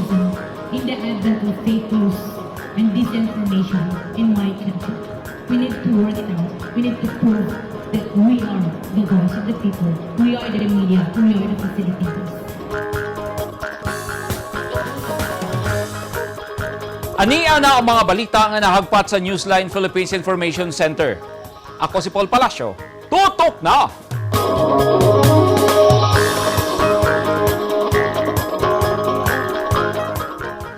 journalism in the advent of fake news and disinformation in my country. We need to work it out. We need to prove that we are the voice of the people. We are the media. We are the facilitators. Ania na ang mga balita nga nahagpat sa Newsline Philippines Information Center. Ako si Paul Palacio. Tutok na!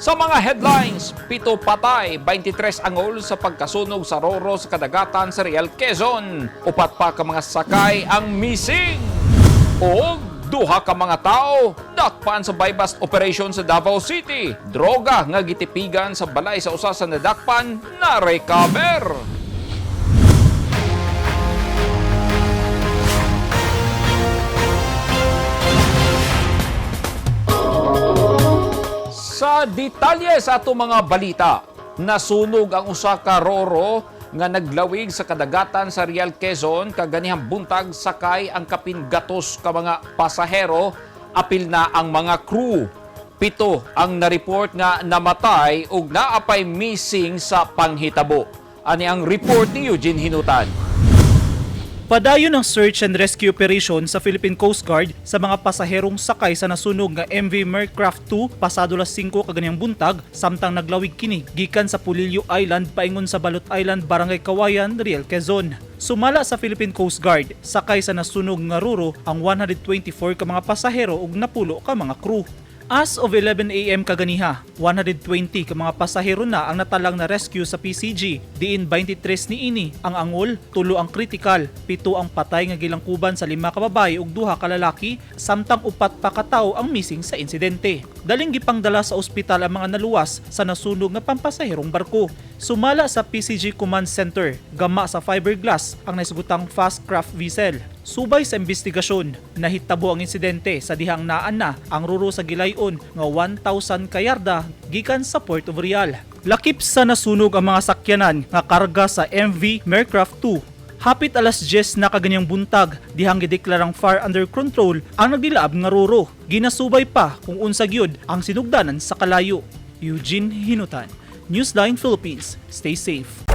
Sa mga headlines, 7 patay, 23 angol sa pagkasunog sa Roro sa kadagatan sa Real Quezon. 4 pa ka mga sakay ang missing. Og 2 ka mga tao dakpan sa buy-bust operation sa Davao City. Droga nga gitipigan sa balay sa usa sa nadakpan na recover. Sa detalye sa ato mga balita, nasunog ang usa ka roro nga naglawig sa kadagatan sa Real Quezon kaganihang buntag sakay ang kapin 100 ka mga pasahero, apil na ang mga crew. 7 ang na-report nga namatay ug naapay missing sa panghitabo. Ani ang report ni Eugene Hinutan. Padayon ang search and rescue operation sa Philippine Coast Guard sa mga pasaherong sakay sa nasunog nga MV Mercraft 2 pasado las 5 kaganiyang buntag samtang naglawig kini gikan sa Pulilio Island paingon sa Balot Island, Barangay Kawayan, Real Quezon. Sumala sa Philippine Coast Guard, sakay sa nasunog nga roro ang 124 ka mga pasahero ug 10 ka mga crew. As of 11 a.m. kaganiha, 120 ka mga pasahero na ang natalang na rescue sa PCG. Diin 23 niini ang angol, 3 ang critical, 7 ang patay nga gilangkuban sa 5 ka babae ug 2 ka lalaki, samtang 4 pa ka tawo ang missing sa insidente. Daling gipangdala sa ospital ang mga naluwas sa nasunog nga pampasaherong barko. Sumala sa PCG Command Center, gama sa fiberglass ang naisugutang fast craft vessel. Subay sa investigasyon, nahitabo ang insidente sa dihang naan na ang ruro sa Gilayon nga 1,000 kayarda gikan sa Port of Real. Lakip sa nasunog ang mga sakyanan nga karga sa MV Mercraft 2. Hapit alas 10 na kaganyang buntag, dihang gideklarang fire under control ang nagdilaab nga ruro. Ginasubay pa kung unsa gyud ang sinugdanan sa kalayo. Eugene Hinutan, Newsline Philippines. Stay safe.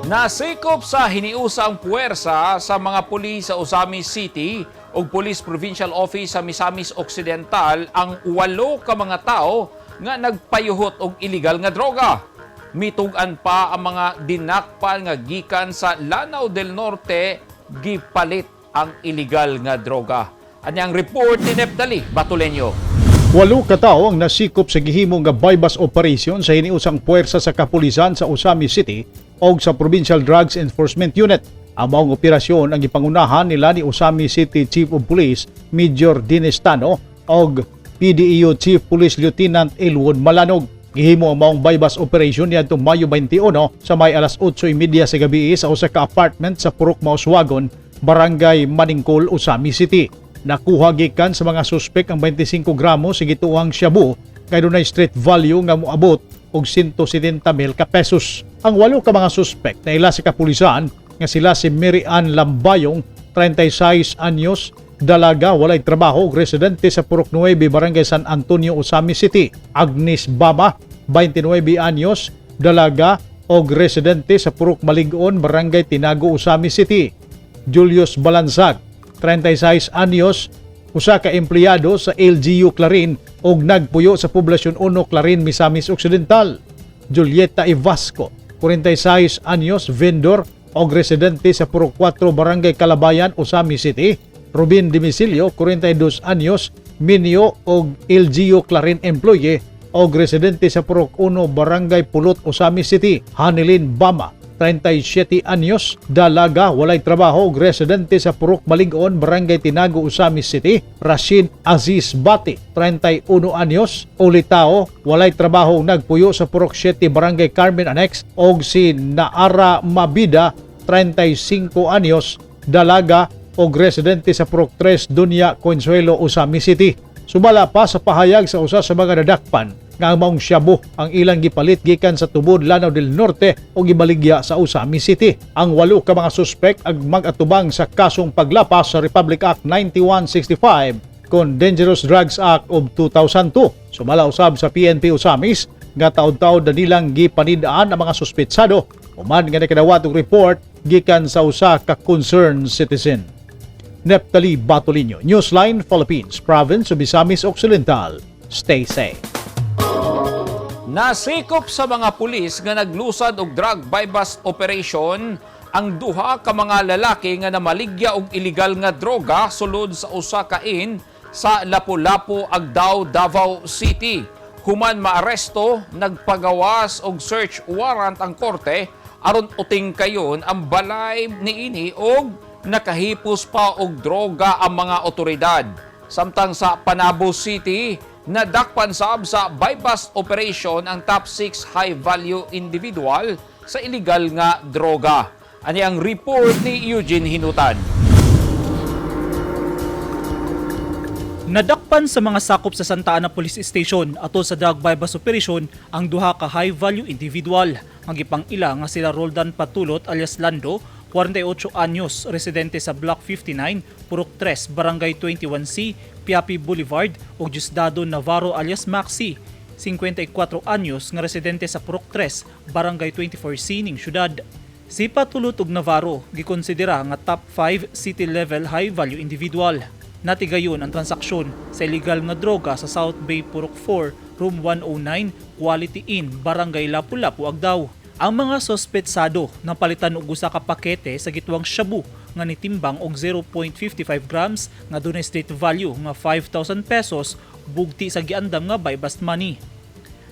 Nasikop sa hiniusang puwersa sa mga pulis sa Ozamis City ug Police Provincial Office sa Misamis Occidental ang 8 ka mga tao nga nagpayuhot og illegal nga droga. Mitug-an pa ang mga dinakpan nga gikan sa Lanao del Norte gipalit ang illegal nga droga. Ani ang report ni Neptali Batuleño. 8 ka tawo ang nasikop sa gihimo nga buy-bust operation sa hiniusang puwersa sa kapulisan sa Ozamis City o sa Provincial Drugs Enforcement Unit. Ang maong operasyon ang gipangunahan nila ni Ozamis City Chief of Police Major Dennis Tano og PDEU Chief Police Lieutenant Elwood Malanog. Gihimo ang maong buy-bust operation niadtong Mayo 21 sa may alas 8:30 sa gabi sa usa ka apartment sa Purok Mauswagon, Barangay Maningkol, Ozamis City. Nakuha gikan sa mga suspek ang 25 gramo sa gituang shabu kay dunay street value nga moabot og 170 mil ka pesos. Ang 8 ka mga suspek na ila sa kapulisan nga sila si Mary Ann Lambayong, 36 anyos, dalaga, walay trabaho, ug residente sa Purok 9, Barangay San Antonio, Ozamis City. Agnes Bama, 29 anyos, dalaga, og residente sa Purok Maligon, Barangay Tinago, Ozamis City. Julius Balansag, 36 anyos, usa ka empleyado sa LGU Clarin og nagpuyo sa Poblacion 1 Clarin, Misamis Occidental. Julieta Evasco, 46 anyos, vendor og residente sa Purok 4 Barangay Calabayan, Ozamis City. Rubin Dimicilio, 42 anyos, minyo og LGU Clarin employee og residente sa Purok 1 Barangay Pulot, Ozamis City. Hanilin Bama, 37 anyos, dalaga, walay trabaho ug residente sa Purok Maligon, Barangay Tinago, Ozamis City. Rashid Aziz Bati, 31 anyos, ulitao, walay trabaho ug nagpuyo sa Purok 7, Barangay Carmen Annex, og si Naara Mabida, 35 anyos, dalaga og residente sa Purok 3, Dunya, Consuelo, Ozamiz City. Sumala pa sa pahayag sa usa sa mga nadakpan nga ang maong shabu ang ilang gipalit gikan sa Tubod, Lanao del Norte o gibaligya sa Ozamiz City. Ang walo ka mga suspek ang mag-atubang sa kasong paglapas sa Republic Act 9165 kon Dangerous Drugs Act of 2002. Sumala usab sa PNP Ozamiz nga taod-taod na nilang gipanidaan ang mga suspetsado human nga nakadawat og report gikan sa usa ka concerned citizen. Neptali Batolino, Newsline Philippines, Province of Misamis Occidental. Stay safe. Nasikop sa mga pulis nga naglusad og drug buy-bust operation ang duha ka mga lalaki nga namaligya og illegal nga droga sulod sa usa ka inn sa Lapu-Lapu, Agdao, Davao City. Human maaresto, nagpagawas og search warrant ang korte aron uting kayon ang balay niini og nakahipos pa og droga ang mga otoridad. Samtang sa Panabo City, nadakpan sab sa buy-bust operation ang top 6 high-value individual sa illegal nga droga. Ani ang report ni Eugene Hinutan. Nadakpan sa mga sakop sa Santa Ana Police Station atol sa drug buy-bust operation ang duha ka high-value individual. Ang gipang-ila nga sila Roldan Patulot alias Lando, 48 anyos, residente sa Block 59, Purok 3, Barangay 21C, Piapi Boulevard ug Diosdado Navarro alias Maxi, 54 anyos nga residente sa Purok 3, Barangay 24C ning syudad. Si Patulot ug Navarro gikonsidera nga top 5 city level high value individual. Natigayon ang transaksyon sa illegal nga droga sa South Bay Purok 4, Room 109, Quality Inn, Barangay Lapu-Lapu, Agdao. Ang mga sospetsado napalitan og usa ka pakete sa gituwang shabu nga nitimbang og 0.55 grams nga dunay street value nga 5,000 pesos bugti sa giandam nga buy-bust money.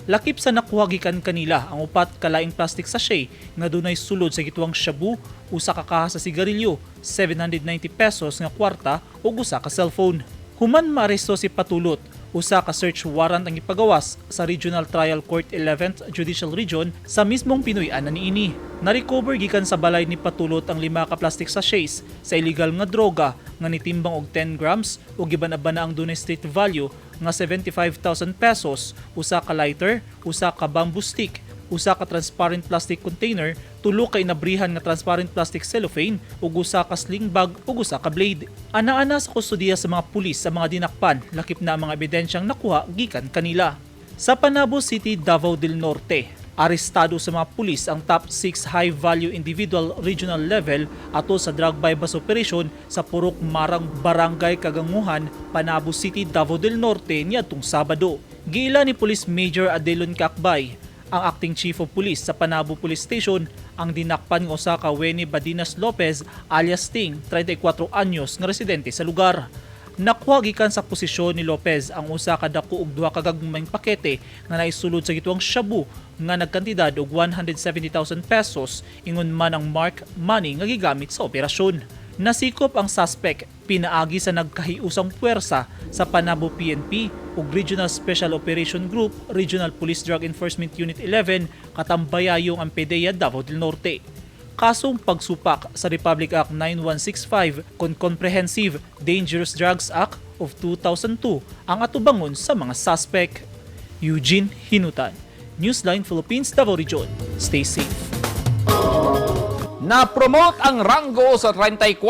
Lakip sa nakuha gikan kanila ang upat ka laing plastic sachet nga dunay sulod sa gituwang shabu, usa ka kaha sa sigarilyo, 790 pesos nga kwarta ug usa ka cellphone. Human maaresto si Patulot, usa ka search warrant ang ipagawas sa Regional Trial Court 11th Judicial Region sa mismong Pinoy-anan niini. Na-recover gikan sa balay ni Patulot ang lima ka plastic sachets sa illegal nga droga nga nitimbang og 10 grams ug giban-abana ang dunay street value nga 75,000 pesos, usa ka lighter, usa ka bamboo stick, usa ka transparent plastic container, tulo ka inabrihan nga transparent plastic cellophane ug usa ka sling bag ug usa ka blade. Ana-ana sa kustodiya sa mga pulis sa mga dinakpan, lakip na ang mga ebidensyang nakuha gikan kanila. Sa Panabo City, Davao del Norte, arestado sa mga pulis ang top 6 high-value individual regional level ato sa drug buy-bust operation sa Purok Marang, Barangay Kaganguhan, Panabo City, Davao del Norte niadtong Sabado. Giila ni Police Major Adelon Kakbay, ang acting chief of police sa Panabo Police Station, ang dinakpan nga usa ka Weni Badinas Lopez alias Ting, 34 anyos nga residente sa lugar. Nakuha gikan sa posisyon ni Lopez ang usa ka dako ug duha ka gagmayng pakete nga naisulod sa gituwang shabu nga nagkantidad og 170,000 pesos, ingon man ang mark money nga gigamit sa operasyon. Nasikop ang suspect pinaagi sa nagkahiusang puwersa sa Panabo PNP ug Regional Special Operation Group, Regional Police Drug Enforcement Unit 11, katambayayong ang PDEA Davao del Norte. Kasong pagsupak sa Republic Act 9165 kon Comprehensive Dangerous Drugs Act of 2002 ang atubangon sa mga suspect. Eugene Hinutan, Newsline Philippines, Davao Region. Stay safe. Na-promote ang ranggo sa 34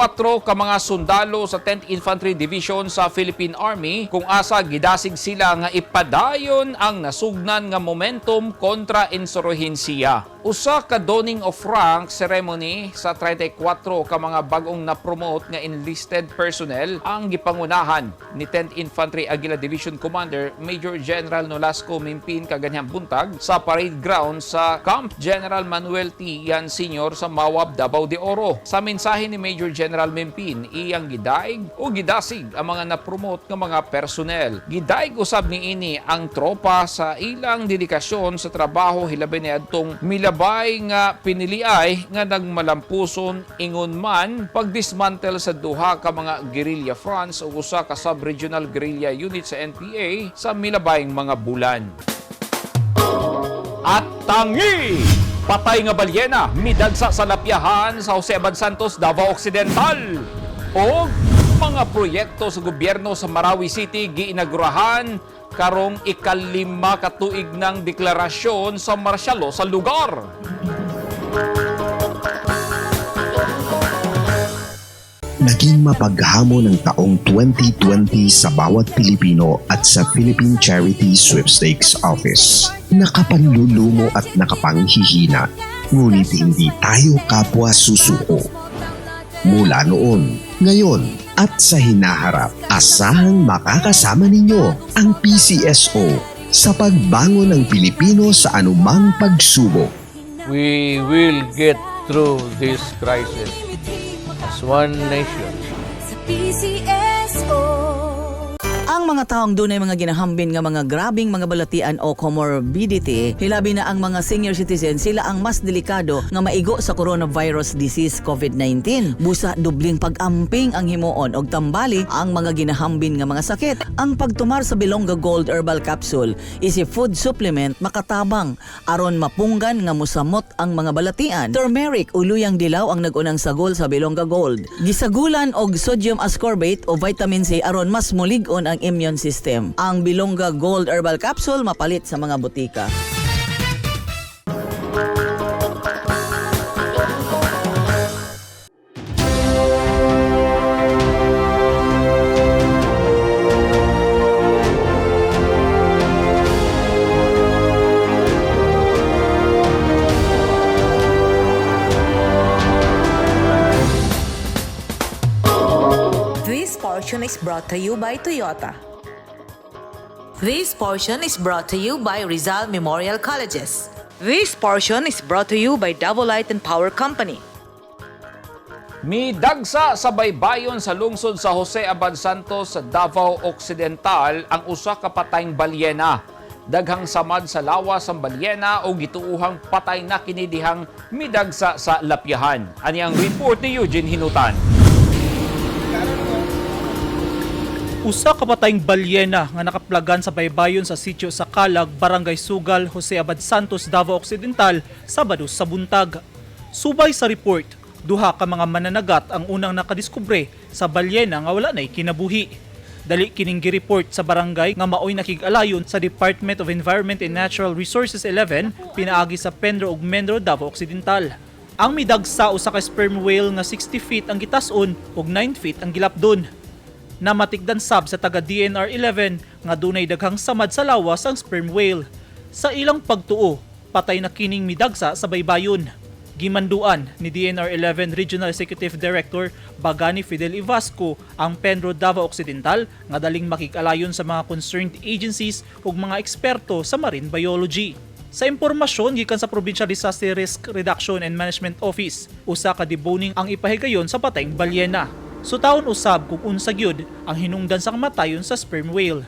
ka mga sundalo sa 10th Infantry Division sa Philippine Army kung asa gidasig sila nga ipadayon ang nasugnan nga momentum kontra insurhensiya. Usa ka donning of rank ceremony sa 34 ka mga bag-ong na-promote nga enlisted personnel ang gipangunahan ni 10th Infantry Aguila Division Commander Major General Nolasco Mimpin kaganhang buntag sa parade ground sa Camp General Manuel T. Yan Sr. sa Mawab, Davao de Oro. Sa mensahe ni Major General Mimpin, iyang gidaig o gidasig ang mga na-promote nga mga personnel. Gidaig usab niini ang tropa sa ilang dedikasyon sa trabaho hilabi niadtong milabay nga piniliay nga nagmalampuson ingon man pagdismantle sa duha ka mga guerrilla fronts ug usa ka sub-regional guerrilla unit sa NPA sa milabayng mga bulan. At tangi! Patay nga balyena, midagsa sa lapyahan sa Jose Abad Santos, Davao Occidental. O mga proyekto sa gobyerno sa Marawi City giinagurahan karong 5 ka tuig ng deklarasyon sa martial law sa lugar. Naging mapaghamon ang taong 2020 sa bawat Pilipino at sa Philippine Charity Sweepstakes Office. Nakapanlulumo at nakapanghihina, ngunit hindi tayo kapwa susuko. Mula noon, ngayon at sa hinaharap, asahang makakasama ninyo ang PCSO sa pagbangon ng Pilipino sa anumang pagsubok. We will get through this crisis as one nation. Sa PCSO. Ang mga taong dunay mga ginahambin nga mga grabing mga balatian o comorbidity, hilabi na ang mga senior citizen, sila ang mas delikado nga maigo sa coronavirus disease COVID-19. Busa dubling pag-amping ang himuon og tambali ang mga ginahambin nga mga sakit. Ang pagtumar sa Bilongga Gold Herbal Capsule is a food supplement makatabang aron mapunggan nga musamot ang mga balatian. Turmeric o luyang dilaw ang nagunang sagol sa Bilongga Gold. Gisagulan og sodium ascorbate o vitamin C aron mas mulig-on ang immune system. Ang Bilongga Gold Herbal Capsule mapalit sa mga butika. This portion is brought to you by Toyota. This portion is brought to you by Rizal Memorial Colleges. This portion is brought to you by Davao Light and Power Company. Midagsa sa baybayon sa lungsod sa Jose Abad Santos sa Davao Occidental ang usa ka patayng balyena. Daghang samad sa lawas ang balyena o gituuhang patay na kini dihang midagsa sa lapyahan. Ani ang report ni Eugene Hinutan. Usa ka patayng balyena nga nakaplagan sa baybayon sa sitio sa Kalag, Barangay Sugal, Jose Abad Santos, Davao Occidental, Sabado sa buntag. Subay sa report, duha ka mga mananagat ang unang nakadiskubre sa balyena nga wala na'y kinabuhi. Dali kining gireport sa barangay nga maoy nakig-alayon sa Department of Environment and Natural Resources 11 pinaagi sa Pendro ug Mendro, Davao Occidental. Ang midagsa usa ka sperm whale nga 60 feet ang gitas-on ug 9 feet ang gilapdon. Namatikdan sab sa taga DNR 11 nga dunay daghang samad sa lawas ang sperm whale. Sa ilang pagtuo, patay na kining midagsa sa baybayon. Gimanduan ni DNR 11 Regional Executive Director Bagani Fidel Ivasco ang Penro Davao Occidental nga daling makikalayon sa mga concerned agencies ug mga eksperto sa marine biology. Sa impormasyon gikan sa Provincial Disaster Risk Reduction and Management Office, usa ka deboning ang ipahigayon sa patayng balyena. So taon usab kung unsa gyud ang hinungdan sa kamatayon sa sperm whale.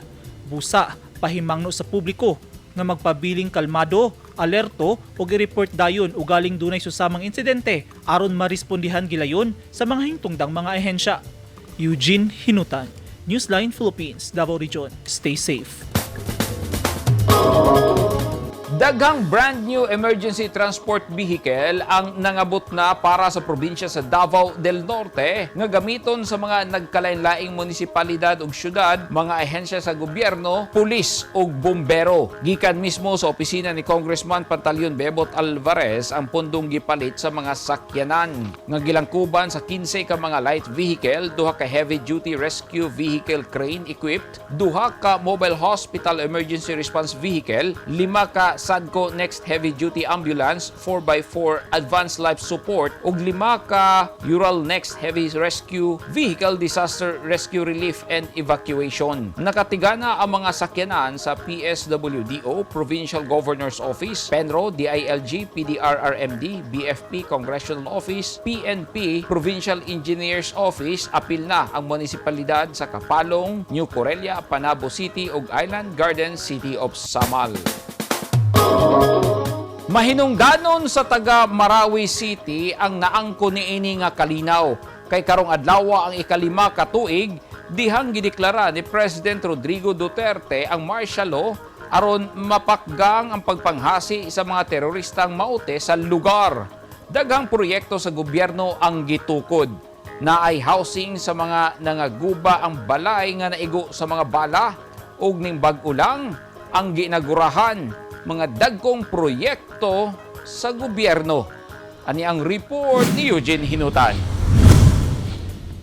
Busa, pahimangno sa publiko nga magpabiling kalmado, alerto ug i-report dayon ugaling dunay susamang insidente aron marespondihan gilayon sa mga hingtungdang mga ahensya. Eugene Hinutan, Newsline Philippines, Davao Region. Stay safe. Daghang brand new emergency transport vehicle ang nangabot na para sa probinsya sa Davao del Norte nga gamiton sa mga nagkalain-laing munisipalidad ug syudad, mga ahensya sa gobyerno, pulis ug bumbero. Gikan mismo sa opisina ni Congressman Pantaleon Bebot Alvarez ang pundong gipalit sa mga sakyanan nga gilangkuban sa 15 ka mga light vehicle, duha ka heavy duty rescue vehicle crane equipped, duha ka mobile hospital emergency response vehicle, 5 ka SADCO Next Heavy Duty Ambulance 4x4 Advanced Life Support ug 5 ka Ural Next Heavy Rescue Vehicle Disaster Rescue Relief and Evacuation. Nakatigana ang mga sakyanan sa PSWDO, Provincial Governor's Office, PENRO, DILG, PDRRMD, BFP, Congressional Office, PNP, Provincial Engineers Office. Apil na ang munisipalidad sa Kapalong, New Corelia, Panabo City ug Island Garden City of Samal. Mahinungdanon sa taga Marawi City ang naangko niini nga kalinaw. Kay karong adlaw ang 5 ka tuig dihang gideklara ni President Rodrigo Duterte ang martial law aron mapakgang ang pagpanghasi sa mga teroristang maute sa lugar. Daghang proyekto sa gobyerno ang gitukod. Naay housing sa mga nangaguba ang balay nga naigo sa mga bala ug ning bag-o lang ang giinagurahan mga dagkong proyekto sa gobyerno. Ani ang report ni Eugene Hinutan.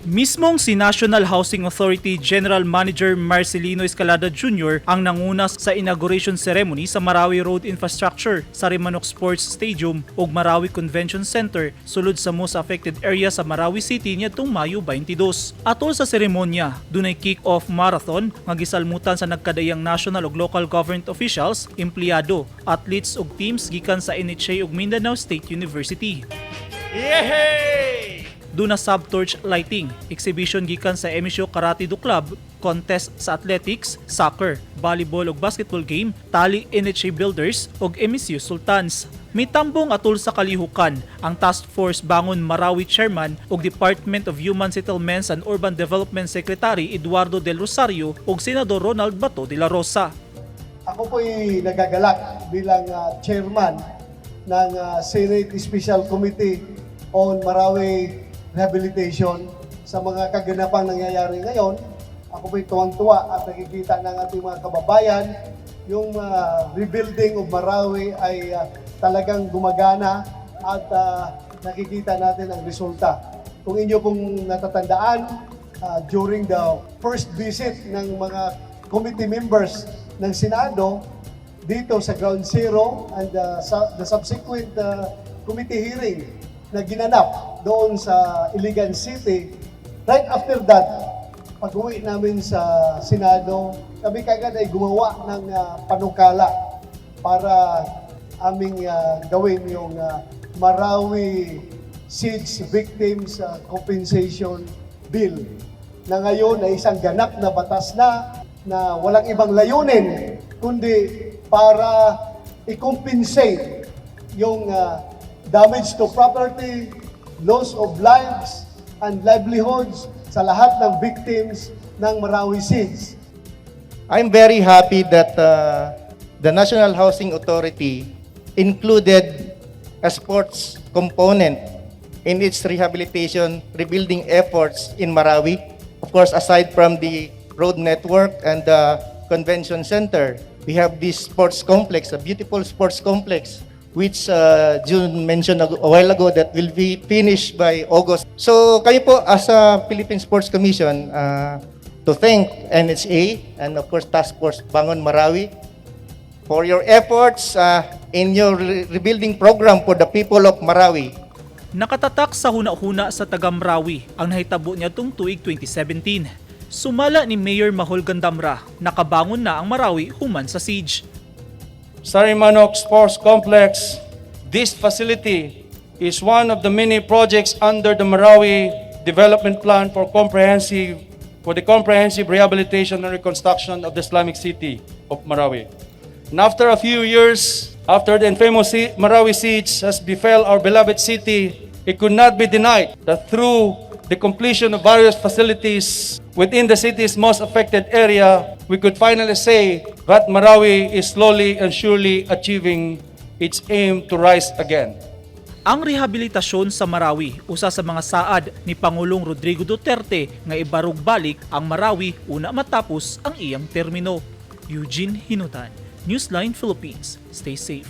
Mismong si National Housing Authority General Manager Marcelino Escalada Jr. ang nanguna sa inauguration ceremony sa Marawi Road Infrastructure, Sarimanok Sports Stadium ug Marawi Convention Center sulod sa most affected area sa Marawi City niadtong Mayo 22. Atol sa seremonya, dunay kick-off marathon nga gisalmutan sa nagkadaiyang national ug local government officials, empleyado, athletes ug teams gikan sa NHA ug Mindanao State University. Duna sab torch lighting, exhibition gikan sa MSU Karate Do Club, contest sa athletics, soccer, volleyball ug basketball game, tali NHA Builders ug MSU Sultans. Mitambong atol sa kalihukan ang Task Force Bangon Marawi Chairman ug Department of Human Settlements and Urban Development Secretary Eduardo Del Rosario ug Senador Ronald Bato de la Rosa. Ako po'y nagagalak bilang chairman ng Senate Special Committee on Marawi Rehabilitation sa mga kaganapang nangyayari ngayon. Ako po'y tuwang-tuwa at nakikita ng ating mga kababayan yung rebuilding of Marawi ay talagang gumagana at nakikita natin ang resulta. Kung inyo pong natatandaan, during the first visit ng mga committee members ng Senado dito sa Ground Zero and the subsequent committee hearing na ginanap doon sa Iligan City, right after that, pag-uwi namin sa Senado, kami kagad ay gumawa ng panukala para aming gawin yung Marawi Siege Victims Compensation Bill na ngayon ay isang ganap na batas na na walang ibang layunin kundi para i-compensate yung damage to property, loss of lives and livelihoods sa lahat ng victims ng Marawi Siege. I'm very happy that the National Housing Authority included a sports component in its rehabilitation, rebuilding efforts in Marawi. Of course, aside from the road network and the convention center, we have this sports complex, a beautiful sports complex, which June mentioned a while ago that will be finished by August. So kayo po as a Philippine Sports Commission, to thank NHA and of course Task Force Bangon Marawi for your efforts in your rebuilding program for the people of Marawi. Nakatatak sa huna-huna sa taga-Marawi ang nahitabo niadtong tuig 2017. Sumala ni Mayor Mahol Gandamra, nakabangon na ang Marawi human sa siege. Sarimanok Sports Complex. This facility is one of the many projects under the Marawi Development Plan for the comprehensive rehabilitation and reconstruction of the Islamic City of Marawi. And after a few years, after the infamous Marawi siege has befell our beloved city, it could not be denied that through the completion of various facilities within the city's most affected area, we could finally say that Marawi is slowly and surely achieving its aim to rise again. Ang rehabilitasyon sa Marawi, usa sa mga saad ni Pangulong Rodrigo Duterte nga ibarog balik ang Marawi una matapos ang iyang termino. Eugene Hinutan, Newsline Philippines. Stay safe.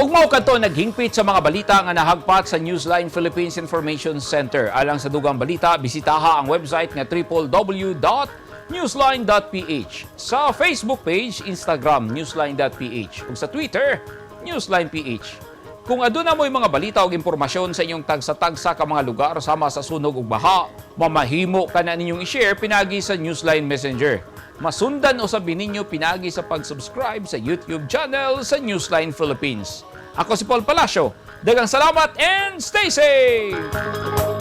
Ug mao kadto naghingpit sa mga balita nga nahagpat sa Newsline Philippines Information Center. Alang sa dugang balita, bisitaha ang website nga www.newsline.ph. Sa Facebook page, Instagram, newsline.ph ug sa Twitter, newsline.ph. Kung aduna mo'y mga balita o impormasyon sa inyong tagsa-tagsa ka mga lugar sama sa sunog ug baha, mamahimo ka na ninyong i-share pinagi sa Newsline Messenger. Masundan usab ninyo pinagi sa pag-subscribe sa YouTube channel sa Newsline Philippines. Ako si Paul Palacio. Daghang salamat and stay safe!